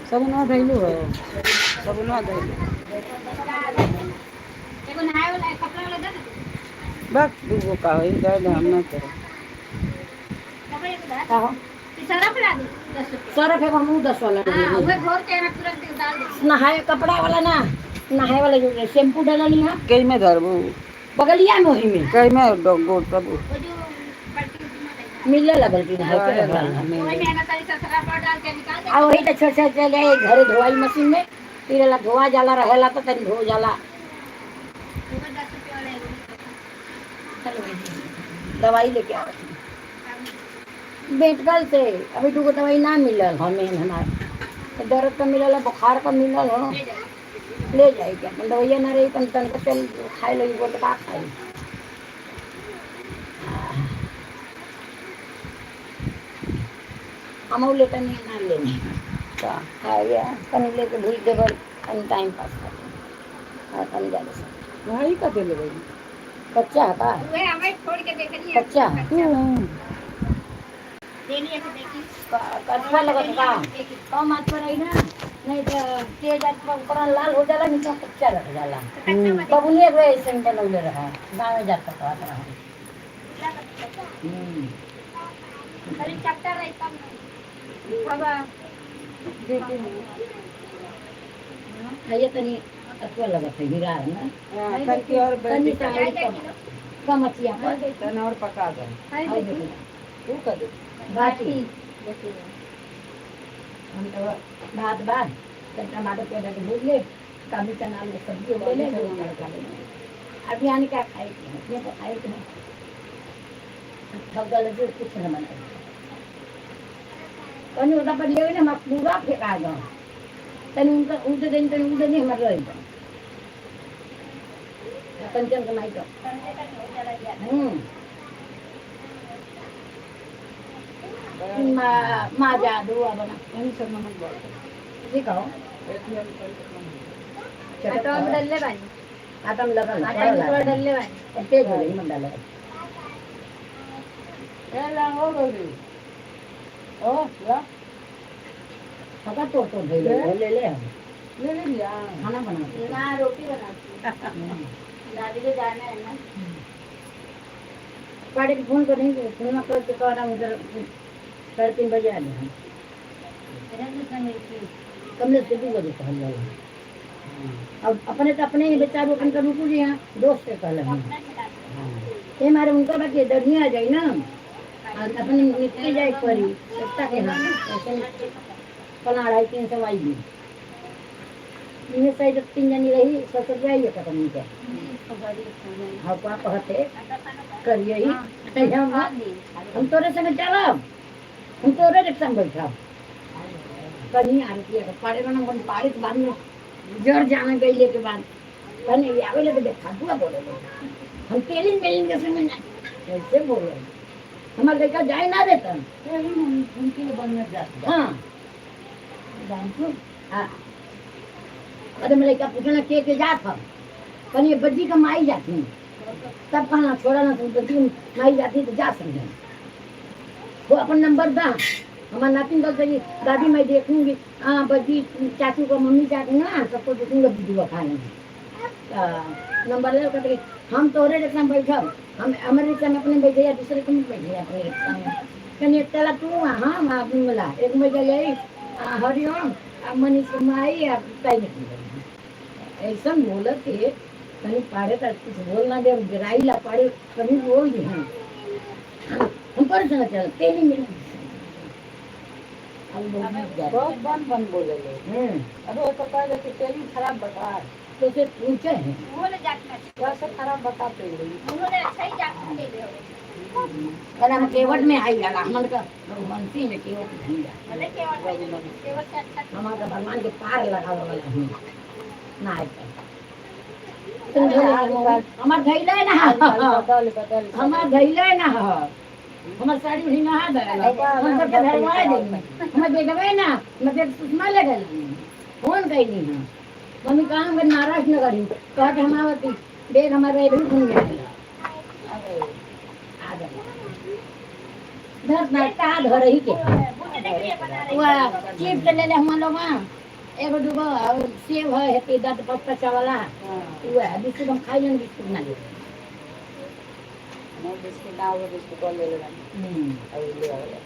सबुनवा धइलू हो? सबुनवा धइलू। एगो नहाए वाला कपड़ा वाला दे दे। बस दूगो का होई दे दे, हम ना करे। कपड़ा एगो दे। का हो? ई सरफ ला दे 10 रुपया। सरफ एगो हमहू 10 वाला। हाँ, उहे घोर के ना तुरंत डाल दे। नहाए कपड़ा वाला ना, नहाए वाला जो शैम्पू डालनी है। कई में धरबू? बगलिया में, वही में। कई में गोड़ सब? वो जो बल्टी उल्टी में दे। मिले लगल कि नहाए के कपड़ा ना। वही में ना सारी सरफ डाल के निकाल दे। आ वही तो छोट छोट चले घरे धोवाई मशीन में, फिर ला धोवा जाला रहेला तो तनी धो जाला। एगो 10 रुपया वाला एगो। दवाई लेके आवत हूँ मेडिकल से। अभी दूगो दवाई ना मिलल हमें। हमार तो दर्द का मिलल है, बुखार का मिलल हो। ले जाओ। ले जाए के अपन दवाइया ना रही तन तन चल खाए लगी तो का खाई। हम लेते नहीं ना लेने। का? हाँ, या तनी लेके भूल देबल, तनी टाइम पास कर। हाँ, तनी ज्यादा से। भाई का दे लेबै? कच्चा है का? उहे हमें छोड़ के देखनी है। कच्चा है। तू देनी है तो देखी। कच्चा लगत का कम आँच पर रही ना, नहीं तो तेज आँच पर ऊपर लाल हो जाला, नीचे कच्चा रह जाला। बबुनी एक ऐसे बनौले रहा, गाँव में जाकर कहत रहा। खाली चपटा रही तब ना। अब ये तनी अथवा लगत है हीरा है ना। हाँ, तनकी और तनी सा चाय और दे कम किलो। कम अचिया पर। तन और पका दे। और देखो, तू कर दे। बाटी हम तो भात भात तब टमाटर प्याज के भूज ले, काबुली चना आलू के सब्जी ले ले, दो तड़का ले ले। अभी आने क्या खाए के हैं, ये तो खाए के हैं। थक गए जो कुछ न बनाए। तनी ओदा पर ले ना, हम पूरा फेंका दो। तनी उनका उनके दिन तनी उनके नहीं हमारे रही कंचन कमाई तो। माँ माँ जादू बना। यही सब नमक बढ़। जी कहो। एटीएम पर आटा में डलले बानी। आटा में लगल। आटा में थोड़ा डलले बानी। तेज हो गई, मन डाले। ए ला हो गई ओ ला। पका तोड़ तोड़ ले ले ले ले हम। ले ले लिया। खाना बना। ना, रोटी बनाती हूँ। दादी को जाना है ना। पाड़े के फोन कर नहीं, फोन कर के कह रहा हूँ उधर 3:30 बजे आ गए हम। कमलेश के 2 बजे कहल जाला। अब अपने तो अपने ही बेचारो अपन का रुकू जी यहाँ दोस्त के कहल हम। ये मारे उनका बाकी डरिया आ जाई ना और अपने निकल जाए परी सत्ता के। हाँ, ऐसे पला 250-300 आई गई। इन्हें साइड तीन जनी रही, ससुर जाइए खत्म के। हाँ, का कहते करिए ही हम तोरे संग चलब, हम तोरे रिक्शा में बैठब। कहीं आरती है पाड़े में अपन पाड़े के बाद में जड़ जाना गईले के बाद कहीं आवे ले तो बेफालतू बोले। हम तेलिन मेलिन के संग ना ऐसे बोले, हमारे लड़का जाए ना देता। उनके लिए बनने जाते। हाँ। जानते। हाँ, अरे मैं लड़का पूछना के के जात हम कहीं बज्जी का माई जाती तब कहना छोड़ा ना तुम बज्जी माई जाती तो जा समझे। वो अपन नंबर दा। हमार नातिन बोलते कि दादी मैं देखूंगी, हाँ, बज्जी चाचू को मम्मी चाचू ना सबको देखूंगा वीडियो खाने में। नंबर ले, कहते कि हम तोरे रिक्शा में बैठब, हम हमारे रिक्शा में अपने बैठे या दूसरे के में बैठे अपने रिक्शा में। कहीं एक तला तू हाँ अपनी मिला एक मजा ले हरिओम आ मनीष के माई आ ताई नहीं ऐसा बोलत थे। कहीं पाड़े तक कुछ बोल ना दे, गिराई ला पाड़े कहीं बोल दी। हम पर चल चल तेली मिल अब बहुत ज्यादा। बहुत बन बन बोले ले। अरे वो तो कह कि तेल खराब बता। तो से पूछे हैं। उन्होंने जाके कैसे खराब बताते हैं? उन्होंने अच्छा ही जाके ले लिया। कल हम केवट में आई जाला, हमन का रघुवंशी में केवट नहीं जा। भले केवल केवल से अच्छा। हमारा भगवान के पार लगावे वाला हूँ ना आए तुम धोले हमार धैले ना। बदल बदल। हमार धैले ना, हमार साड़ी उड़ी नहा दे, हम सबके धरवा देंगे। हमार बेटवे ना, हमार बेट सुषमा ले गए, फोन कैली हम मम्मी कहाँ हम नाराज न करी कह के हम आवती बेग हमारे भी घूम गए। अरे आ गए। धर ना का धर ही के वह चिप्स ले ले हम लोग एगो दूगो और सेब है हेती दत पत्ता वाला। हाँ। वह बिस्कुट हम खाई जन बिस्कुट ना ले। मैं बिस्कुट ना हो बिस्कुट ले ले और ले आवला।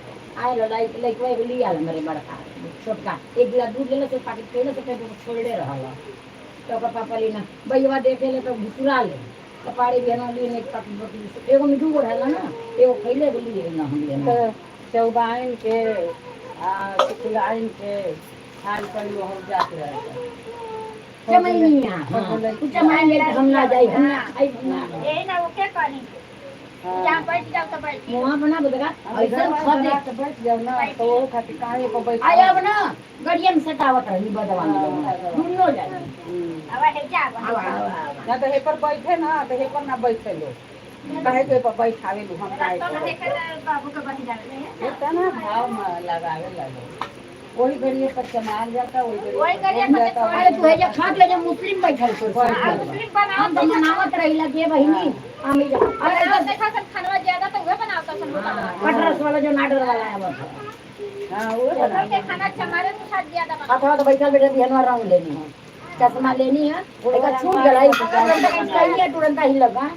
आयल लाइक लाइक वह ली आयल मेरे बड़का छोटका एक गिलास दूध लेले से पैकेट पहले से पैकेट छोड़ले रहल तो ओकर पापा ली ना भैया देखे ले तो घुसुरा ले कपाड़े भी ना ली एक पैकेट बकरी एगो में दूगो रहल ना एगो खैले एगो लिए ना हम लेना। तो चौबाइन के आ शुक्लाइन के खान पर हो जात रहे। चमैनिया हाँ उ चमैन ले हम ना जाई हम ना खाई हम ना। यही ना वो क्या कहनी जहाँ बैठ जाओ तो बैठ। मुआ बना बदगा ऐसा खदे के बैठ जाओ ना तो वो खातिर काहे को बैठ। आय अब ना गड़िया में सटावत रही बदवा में दुनो जाई। अब है जा। आवा आवा आवा। ना तो हे पर बैठे ना तो हे पर ना बैठे लो काहे के पर बैठावे लो हम काहे रास्ता में के देखा बाबू के बन जावे। इतना भाव में लगावे लगे वही गड़िए पर चमार जाता वही वही गड़िए पर जाता। अरे तू है जे खाट ले जे मुस्लिम बैठल छो। मुस्लिम बनाओ। हम तो मनावत रहिला के बहिनी हम ई अरे अरे देखा सन खानवा ज्यादा तो उहे बनावता सन कटरस वाला जो नाडर वाला आवत है। हां वो बना के खाना चमारे तो साथ ज्यादा बनाओ। अथवा तो बैठल बैठल बिहनवा राउंड लेनी है चश्मा लेनी है एक छूट गलाई तुरंत ही तुरंत ही लगा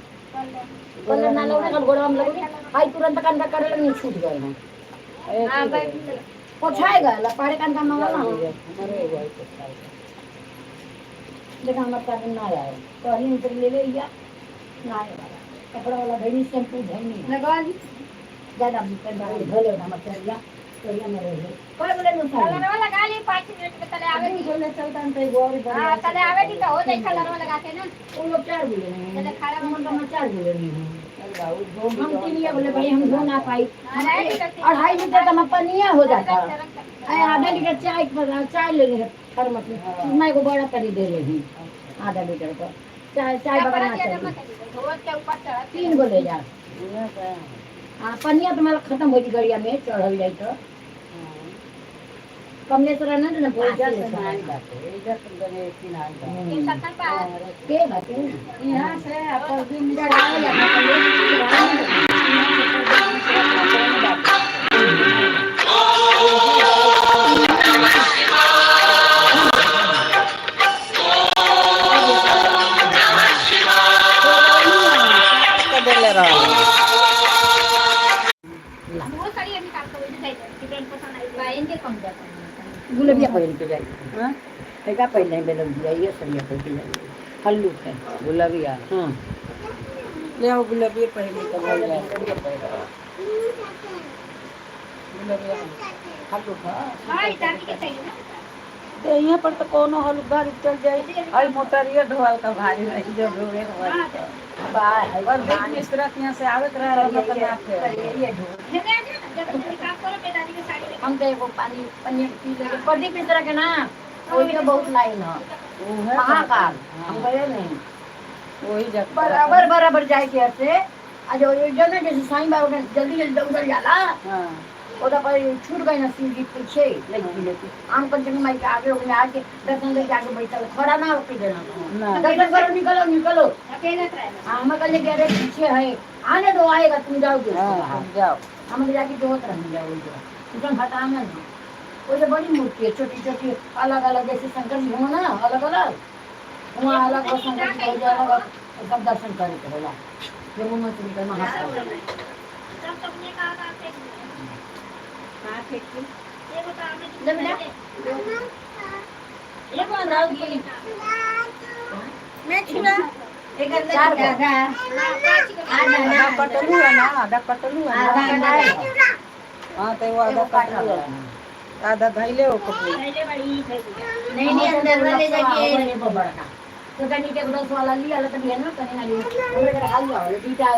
कलर ना लगने कल गोड़वा में लगनी आई तुरंत कंधा करे लगनी छूट गए हैं। हां बैठ। पोछाए गए पाड़े कंधा मंगल ना। हमारे एगो आई पोछाए। देखा हमारे पास ना आया तो अभी उतर ले ले या ना आए वाला कपड़ा वाला धैनी शैम्पू धैनी लगा ली। ज्यादा धोले हम चलिया चलिया में रहे कोई बोले नु साड़ी कलरवा लगा ली 5 मिनट में तले आवे दी। बोले चलता तो एगो और बढ़िया। हां तले आवे दी तो हो जाई कलरवा लगा के ना। उन लोग चार बोले नहीं चले खड़ा हम तो चार बोले नहीं हैं। चल बाबू धो हम तीन ये बोले भाई हम धो ना पाई। अढ़ाई लीटर 2.5 लीटर का पनिया हो जाता है। आधा लीटर चाय पर चाय ले ले थर्मस में मैं को बड़ा करी दे रही आधा लीटर का चाय चाय बना चाहिए। के ऊपर चढ़ा 3 गो ले जा। हाँ पनिया तुम्हारा खत्म हो गई गड़िया में चढ़ल जाए तो कमलेश्वर ना ना इधर पैसा से नाइन बाटे इधर से बने तीन आइन बाटे। ये सत्तर पा के बात है यहाँ से अपन दिन चढ़ाओ या देले रहो। वो साड़ी निकाल के वही जाए कितने पसंद आई बाइन के कम जाता। गुलबिया पहन के जाइए। हाँ? का पहले बेलबिया ये सरिया पहन के जाइए हल्लू है। गुलाबिया। हाँ ले आओ गुलाबिया पहले तो भइल जाए। गुलाबिया हल्लू खा। हां इधर के चाहिए ना। तो यहाँ पर तो कोनो हल्लू गाड़ी चल जाए आई मोटरिया ढोल का भारी रही जो ढोवे के भारी तो। बाय और देख मिश्रा के यहाँ से आवत रहा रहा तो ना थे। ये ढो हेने आ जा जब तुम काम करो बेदादी के साड़ी हम तो एगो पानी पनिया पी लेंगे प्रदीप मिश्रा के ना वही तो बहुत लाइन है वो है महाकाल हम गए नहीं वही जगह बराबर बराबर जाए के से आज जो जो ना जैसे साईं बाबा के जल्दी जल्दी उधर जाला। हाँ ओदा पर छूट गई ना शिव जी पीछे लड़की लेके आम पंचमी माई के आगे ओकने आके दर्शन लेके आके बैठल खड़ा ना होके देना ना दर्शन करो निकलो निकलो। अकेले रहे। हाँ हम कल के अरे पीछे है आने दो आएगा तुम जाओगे उसके हाँ बाहर। तुम जाओ। हम जाके जोत रह जाओ जो तुम हटाना ना वो जो बड़ी मूर्ति है छोटी छोटी अलग अलग जैसे शंकर जी हो ना अलग अलग वहाँ अलग हो शंकर जी हो जो अलग अलग सब दर्शन करे के होला जो मुँह से निकल महाकाल। सब सबने कहा था फेंक कहाँ फेंकी? ये बता हमें ले बेटा। ये कौन रहोगी मैं छुआ एक अंदर चार गो। आधा आधा कटलू है ना आधा कटलू है आधा ना। आधा। हाँ तो वो आधा एगो काटल कटलू है आधा धैले हो कपड़े। पहले बड़ी नहीं नहीं अंदर वाले जाके बड़का तो तनी के 10 वाला लिया ला तनी है ना तनी ना लिया हमरे घर हाल जाओ दीटा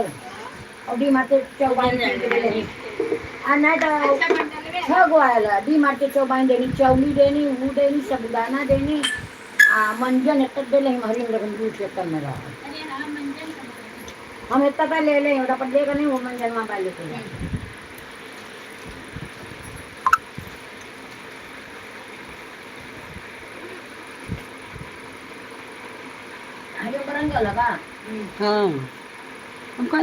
और डी मार्ट से चौबाइन के देनी आ नहीं तो 6 गो आयल डी मार्ट से चौबाइन देनी चौली देनी ऊ देनी साबूदाना देनी आ मंजन एक देले हम हरिम लगन दूध के कम में रहा। अरे हां मंजन हम इतना का ले ले ओदा पर देगा नहीं वो मंजन वहां पर लेके जाए। हरियो रंग लगा। हाँ हम कहने